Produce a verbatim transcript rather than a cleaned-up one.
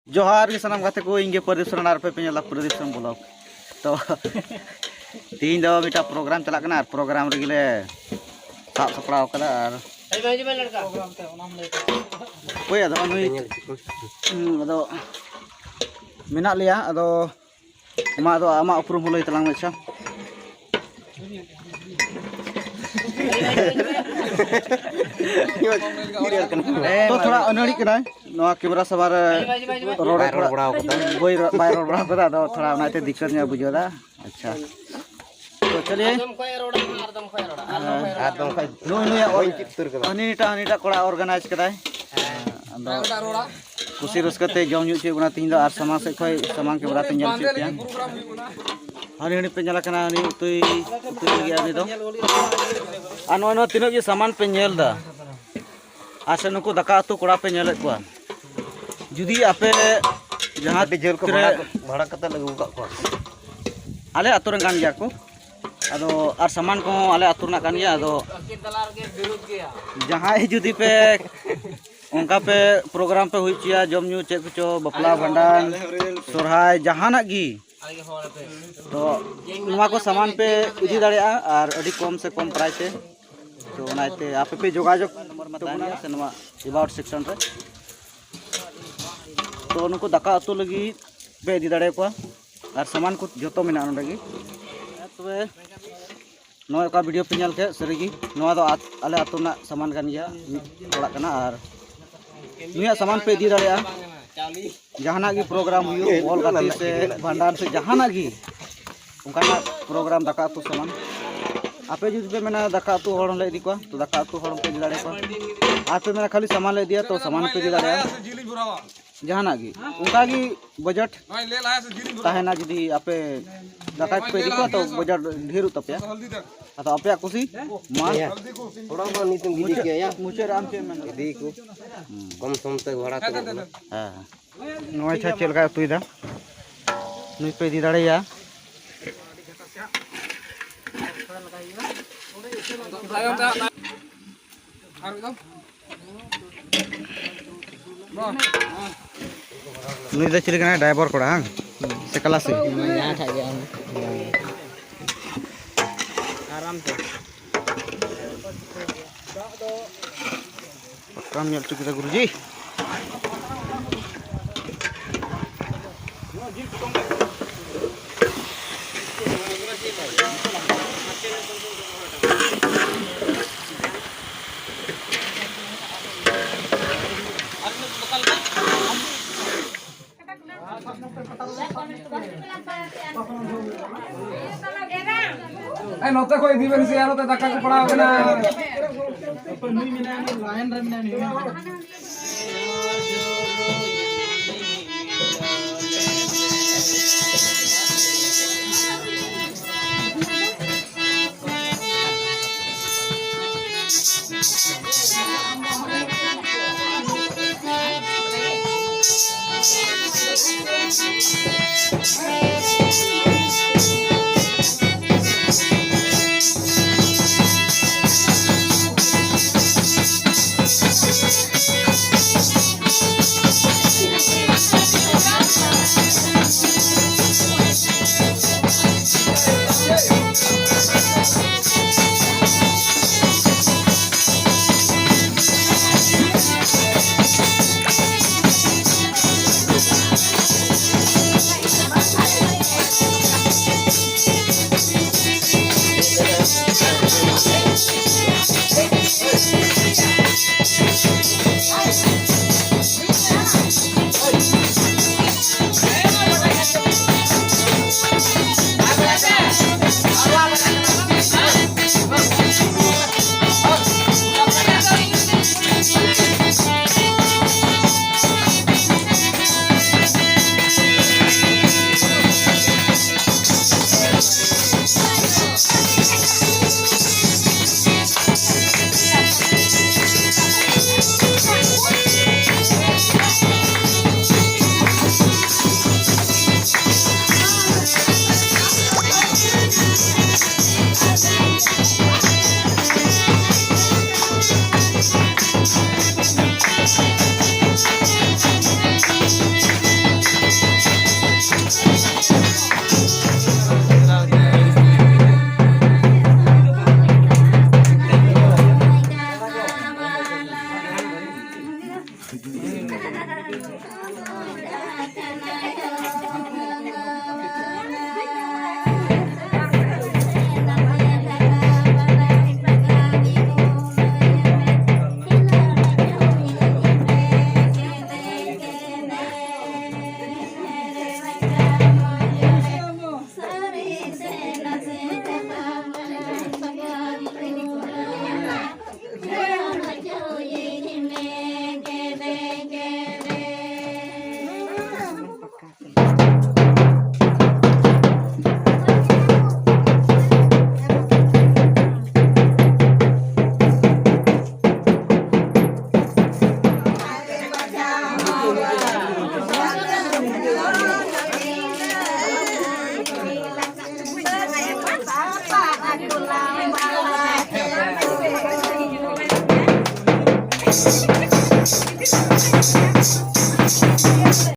ᱡᱚᱦᱟᱨ ᱜᱮ ᱥᱟᱱᱟᱢ ᱜᱟᱛᱮ ᱠᱚ, ᱤᱧ ᱜᱮ ᱯᱨᱚᱫᱤᱯ ᱥᱚᱨᱮᱱ ᱟᱨ ᱯᱮ ᱯᱮ ᱧᱮᱞᱟ ᱯᱨᱚᱫᱤᱯ ᱥᱚᱨᱮᱱ ᱵᱞᱚᱜ᱾ ᱛᱚ ᱛᱮᱦᱮᱧ ᱫᱚ ᱢᱤᱫᱴᱟᱝ ᱯᱨᱳᱜᱨᱟᱢ ᱪᱟᱞᱟᱜ ᱠᱟᱱᱟ ᱟᱨ ᱯᱨᱳᱜᱨᱟᱢ ᱨᱮᱜᱮ ᱞᱮ ᱥᱟᱵ ᱥᱟᱯᱲᱟᱣ ᱠᱟᱫᱟ᱾ ᱟᱨ ᱦᱳᱭ, ᱟᱫᱚ ᱱᱩᱭ ᱦᱩᱸ, ᱟᱫᱚ ᱢᱮᱱᱟᱜ ᱞᱮᱭᱟ᱾ ᱟᱫᱚ ᱢᱟ, ᱟᱫᱚ ᱟᱢᱟᱜ ᱩᱯᱨᱩᱢ ᱦᱚᱸ ᱞᱟᱹᱭ ᱛᱟᱞᱟᱝ ᱢᱮ᱾ ᱟᱪᱪᱷᱟ, ᱛᱚ ᱛᱷᱚᱲᱟ ᱟᱹᱱᱟᱹᱲᱤᱜ ᱠᱟᱱᱟᱭ ᱱᱚᱣᱟ ᱠᱮᱢᱮᱨᱟ ᱥᱟᱢᱟᱝ ᱨᱮ ᱨᱚᱲ ᱵᱟᱭ ᱨᱚᱲ ᱵᱟᱲᱟ ᱟᱠᱟᱫᱟ᱾ ᱵᱟᱭ ᱨᱚᱲ, ᱵᱟᱭ ᱨᱚᱲ ᱵᱟᱲᱟ ᱟᱠᱟᱫᱟ, ᱟᱫᱚ ᱛᱷᱚᱲᱟ ᱚᱱᱟᱛᱮ ᱫᱤᱠᱠᱟᱛ ᱧᱚᱜ ᱵᱩᱡᱷᱟᱹᱣ ᱮᱫᱟ᱾ ᱟᱪᱪᱷᱟ, ᱛᱚ ᱪᱚᱞᱤᱭᱮ᱾ ᱟᱨ ᱫᱚᱢ ᱠᱷᱚᱡ ᱱᱩᱭ ᱱᱩᱭᱟᱜ ᱚᱞ ᱦᱟᱹᱱᱤᱴᱟᱜ ᱦᱟᱹᱱᱤᱴᱟᱜ ᱠᱚᱲᱟ ᱚᱨᱜᱟᱱᱟᱭᱤᱡᱽ ᱠᱟᱫᱟᱭ᱾ ᱟᱫᱚ ᱠᱩᱥᱤ ᱨᱟᱹᱥᱠᱟᱹ ᱛᱮ ᱡᱚᱢ ᱧᱩ ᱦᱚᱪᱚᱭᱮᱫ ᱵᱚᱱᱟ ᱛᱤᱦᱤᱧ ᱫᱚ, ᱟᱨ ᱥᱟᱢᱟᱝ ᱥᱮᱫ ᱠᱷᱚᱡ ᱥᱟᱢᱟᱝ ᱠᱮᱢᱮᱨᱟ ᱛᱮ ᱧᱮᱞ ᱦᱚᱪᱚᱭᱮᱫ ᱯᱮᱭᱟ᱾ ᱦᱟᱹᱱᱤ ᱦᱟᱹᱱᱤ ᱯᱮ ᱧᱮᱞ ᱠᱟᱱᱟ, ᱩᱱᱤ ᱩᱛᱩᱭ ᱩᱛᱩᱭ ᱞᱟᱹᱜᱤᱫ ᱩᱱᱤ ᱫᱚ᱾ ᱟᱨ ᱱᱚᱜᱼᱚᱭ ᱱᱚᱣᱟ ᱛᱤᱱᱟᱹᱜ ᱜᱮ ᱥᱟᱢᱟᱱ ᱯᱮ ᱧᱮᱞ ᱮᱫᱟ, ᱟᱨ ᱥᱮ ᱱᱩᱠᱩ ᱫᱟᱠᱟ ᱩᱛᱩ ᱠᱚᱲᱟ ᱯᱮ ᱧᱮᱞᱮᱫ ᱠᱚᱣᱟ, ᱡᱩᱫᱤ ᱟᱯᱮ ᱡᱟᱦᱟᱸ ᱟᱹᱰᱤ ᱡᱷᱟᱹᱞ ᱠᱚ ᱛᱤᱱᱟᱹᱜ ᱵᱷᱟᱲᱟ ᱠᱚ, ᱵᱷᱟᱲᱟ ᱠᱟᱛᱮ ᱞᱮ ᱟᱹᱜᱩ ᱟᱠᱟᱫ ᱠᱚᱣᱟ᱾ ᱟᱞᱮ ᱟᱹᱛᱩ ᱨᱮᱱ ᱠᱟᱱ ᱜᱮᱭᱟ ᱠᱚ, ᱟᱫᱚ ᱟᱨ ᱥᱟᱢᱟᱱ ᱠᱚᱦᱚᱸ ᱟᱞᱮ ᱟᱹᱛᱩ ᱨᱮᱱᱟᱜ ᱠᱟᱱ ᱜᱮᱭᱟ᱾ ᱟᱫᱚ ᱡᱟᱦᱟᱸᱭ ᱡᱩᱫᱤ ᱯᱮ ᱚᱱᱠᱟ ᱯᱮ ᱯᱨᱳᱜᱨᱟᱢ ᱯᱮ ᱦᱩᱭ ᱦᱚᱪᱚᱭᱟ, ᱡᱚᱢ ᱧᱩ ᱪᱮᱫ ᱠᱚᱪᱚ, ᱵᱟᱯᱞᱟ ᱵᱷᱟᱸᱰᱟᱱ ᱥᱚᱨᱦᱟᱭ ᱡᱟᱦᱟᱱᱟᱜ ᱜᱮ, ᱛᱚ ᱱᱚᱣᱟ ᱠᱚ ᱥᱟᱢᱟᱱ ᱯᱮ ᱤᱫᱤ ᱫᱟᱲᱮᱭᱟᱜᱼᱟ ᱟᱨ ᱟᱹᱰᱤ ᱠᱚᱢ ᱥᱮ ᱠᱚᱢ ᱯᱨᱟᱭᱥ ᱛᱮ᱾ ᱛᱚ ᱚᱱᱟᱛᱮ ᱟᱯᱮ ᱯᱮ ᱡᱳᱜᱟᱡᱳᱜᱽ ᱛᱟᱵᱚᱱᱟ ᱥᱮ ᱱᱚᱣᱟ ᱮᱵᱟᱣᱩᱴ ᱥᱮᱠᱥᱚᱱ ᱨᱮ᱾ ᱛᱚ ᱱᱩᱠᱩ ᱫᱟᱠᱟ ᱩᱛᱩ ᱞᱟᱹᱜᱤᱫ ᱯᱮ ᱤᱫᱤ ᱫᱟᱲᱮᱭᱟᱠᱚᱣᱟ ᱟᱨ ᱥᱟᱢᱟᱱ ᱠᱚ ᱡᱚᱛᱚ ᱢᱮᱱᱟᱜᱼᱟ ᱱᱚᱰᱮ ᱜᱮ᱾ ᱛᱚᱵᱮ ᱱᱚᱜᱼᱚᱭ ᱚᱠᱟ ᱵᱷᱤᱰᱤᱭᱳ ᱯᱮ ᱧᱮᱞ ᱠᱮᱫ, ᱥᱟᱹᱨᱤᱜᱮ ᱱᱚᱣᱟ ᱫᱚ ᱟᱛ-, ᱟᱞᱮ ᱟᱹᱛᱩ ᱨᱮᱱᱟᱜ ᱥᱟᱢᱟᱱ ᱠᱟᱱ ᱜᱮᱭᱟ, ᱢᱤᱫ ᱚᱲᱟᱜ ᱠᱟᱱᱟ᱾ ᱟᱨ ᱱᱩᱭᱟᱜ ᱥᱟᱢᱟᱱ ᱯᱮ ᱤᱫᱤ ᱫᱟᱲᱮᱭᱟᱜᱼᱟ, ᱡᱟᱦᱟᱱᱟᱜ ᱜᱮ ᱯᱨᱳᱜᱨᱟᱢ ᱦᱩᱭᱩᱜ, ᱵᱚᱞ ᱜᱟᱛᱮ ᱥᱮ ᱵᱷᱟᱸᱰᱟᱱ ᱥᱮ ᱡᱟᱦᱟᱱᱟᱜ ᱜᱮ ᱚᱱᱠᱟᱱᱟᱜ ᱯᱨᱳᱜᱨᱟᱢ, ᱫᱟᱠᱟ ᱩᱛᱩ ᱥᱟᱢᱟᱱ᱾ ᱟᱯᱮ ᱡᱩᱫᱤ ᱯᱮ ᱢᱮᱱᱟ ᱫᱟᱠᱟ ᱩᱛᱩ ᱦᱚᱲ ᱦᱚᱸᱞᱮ ᱤᱫᱤ ᱠᱚᱣᱟ, ᱛᱚ ᱫᱟᱠᱟ ᱩᱛᱩ ᱦᱚᱲ ᱦᱚᱸᱯᱮ ᱤᱫᱤ ᱫᱟᱲᱮᱭᱟᱠᱚᱣᱟ᱾ ᱟᱨ ᱯᱮ ᱢᱮᱱᱟ ᱠᱷᱟᱹᱞᱤ ᱥᱟᱢᱟᱱ ᱞᱮ ᱤᱫᱤᱭᱟ, ᱛᱚ ᱥᱟᱢᱟᱱ ᱦᱚᱸᱯᱮ ᱤᱫᱤ ᱫᱟᱲᱮᱭᱟᱜᱼᱟ᱾ ᱡᱟᱦᱟᱱᱟᱜ ᱜᱮ ᱚᱱᱠᱟ ᱜᱮ ᱵᱟᱡᱮᱴ ᱛᱟᱦᱮᱱᱟ᱾ ᱡᱩᱫᱤ ᱟᱯᱮ ᱫᱟᱠᱟ ᱠᱚᱯᱮ ᱤᱫᱤ ᱠᱚᱣᱟ, ᱛᱚ ᱵᱟᱡᱮᱴ ᱰᱷᱮᱨᱚᱜ ᱛᱟᱯᱮᱭᱟ᱾ ᱟᱫᱚ ᱟᱯᱮᱭᱟᱜ ᱠᱩᱥᱤ ᱢᱟ᱾ ᱛᱷᱚᱲᱟ ᱫᱚ ᱱᱤᱛ ᱮᱢ ᱜᱤᱰᱤ ᱠᱮᱭᱟ᱾ ᱢᱩᱪᱟᱹᱫ ᱨᱮ ᱟᱢ ᱪᱮᱫ ᱮᱢ ᱢᱮᱱᱟ? ᱤᱫᱤ ᱠᱚ ᱠᱚᱢ ᱥᱚᱢ ᱛᱮ ᱵᱷᱟᱲᱟ ᱛᱮ᱾ ᱦᱮᱸ᱾ ᱱᱚᱜᱼᱚᱭ ᱪᱷᱟ ᱪᱮᱫ ᱞᱮᱠᱟᱭ ᱩᱛᱩᱭᱮᱫᱟ, ᱱᱩᱭ ᱯᱮ ᱤᱫᱤ ᱫᱟᱲᱮᱭᱟᱭᱟ᱾ ᱟᱨ ᱢᱤᱫ ᱫᱚᱢ᱾ ᱵᱟ᱾ ᱱᱩᱭ ᱫᱚ ᱪᱤᱞᱤ ᱠᱟᱱᱟᱭ? ᱰᱨᱟᱭᱵᱷᱟᱨ ᱠᱚᱲᱟ, ᱦᱟᱝ? ᱥᱮ ᱠᱟᱞᱟᱥᱤ? ᱡᱟᱦᱟᱸ ᱴᱷᱟᱜ ᱜᱮ ᱟᱢ᱾ ᱟᱨᱟᱢ ᱛᱮ᱾ ᱯᱟᱠᱟᱢ ᱧᱮᱞ ᱦᱚᱪᱚ ᱠᱮᱫᱟ, ᱜᱩᱨᱩᱡᱤ᱾ ᱮ, ᱱᱚᱛᱮ ᱠᱷᱚᱡ ᱤᱫᱤ ᱵᱮᱱ ᱥᱮ, ᱟᱨ ᱱᱚᱛᱮ ᱫᱟᱠᱟ ᱠᱚ ᱯᱟᱲᱟᱣ ᱠᱟᱱᱟ᱾ ᱚᱠᱚᱭ ᱱᱩᱭ ᱢᱮᱱᱟᱭᱟ? ᱱᱩᱭ ᱞᱟᱭᱤᱱ ᱨᱮ ᱢᱮᱱᱟᱭᱟ, ᱱᱩᱭ ᱢᱮᱱᱟᱭᱟ᱾